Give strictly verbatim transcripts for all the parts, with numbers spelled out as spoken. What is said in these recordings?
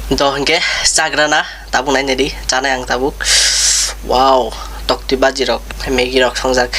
Do hwnkhe chagrana tabuk nainani chanai ang tabuk. Wow, toktwi baji rok, Maggie rok songjak.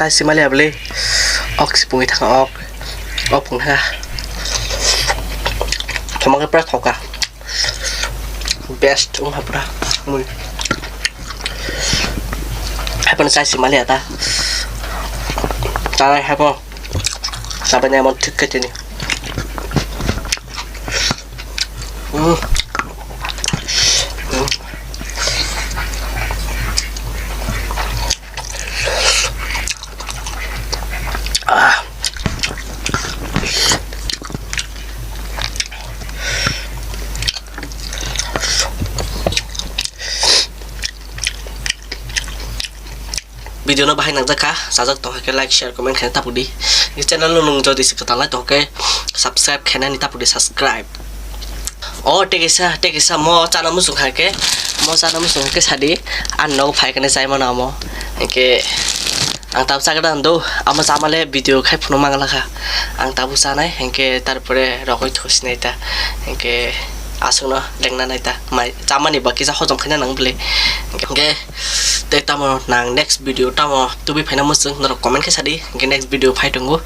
Chai simali abli. Ok, sipungwi thang ok. Ok, pung thang. Thoma khe pura thoka. Best wngkha pura. Mui. Haipano chai simali ata. Chai haipo. Sabai nai mon thik khe tini. Mm. Mm. Ah. Video no bahai nangjak kha, sajak tong khe like, share, comment khaina tapudi. Channel no nung jodi se kwtal lai tong khe subscribe khainani tapudi, subscribe. O tekisa tekisa mo chana musung kha khe, mo chana musung khe sadi, an nogo phai khe chai mano amo. Hingke ang tabuk chagada do, amo chamale video khai phunu mangala kha. Ang tabuk chanai hingke tarpore rogoi thosinai ta. Hingke aswkno lengna nai ta. Mai chamani ba kisa hojom khaina nang bwle. Hingke tei tamo nang next video tamo tubui phaina mwswng norok comment khe sadi, hingke next video phai tongo.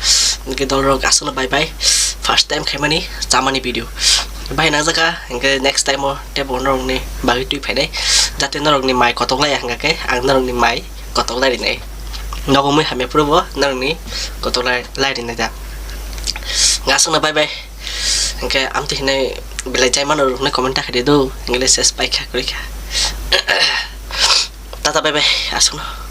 Hingke dolrok aswkno bye bye. First time khaimani chamani video. Bye nang jaka, hingke next time o tebo norokni bagwi twi phainai. Jate norokni mai kotok lai hingka khe ang norokni mai kotok lai rinai. Nogo mui hamya phuru bo norokni kotok lai, lai rinai da. Aswkno bye bye. Hingke amtwi hinai belai jai mano rok hinai comment ta khe di do. Hingke le ses pai kha kwrwi kha. Tata bye bye. Aswkno.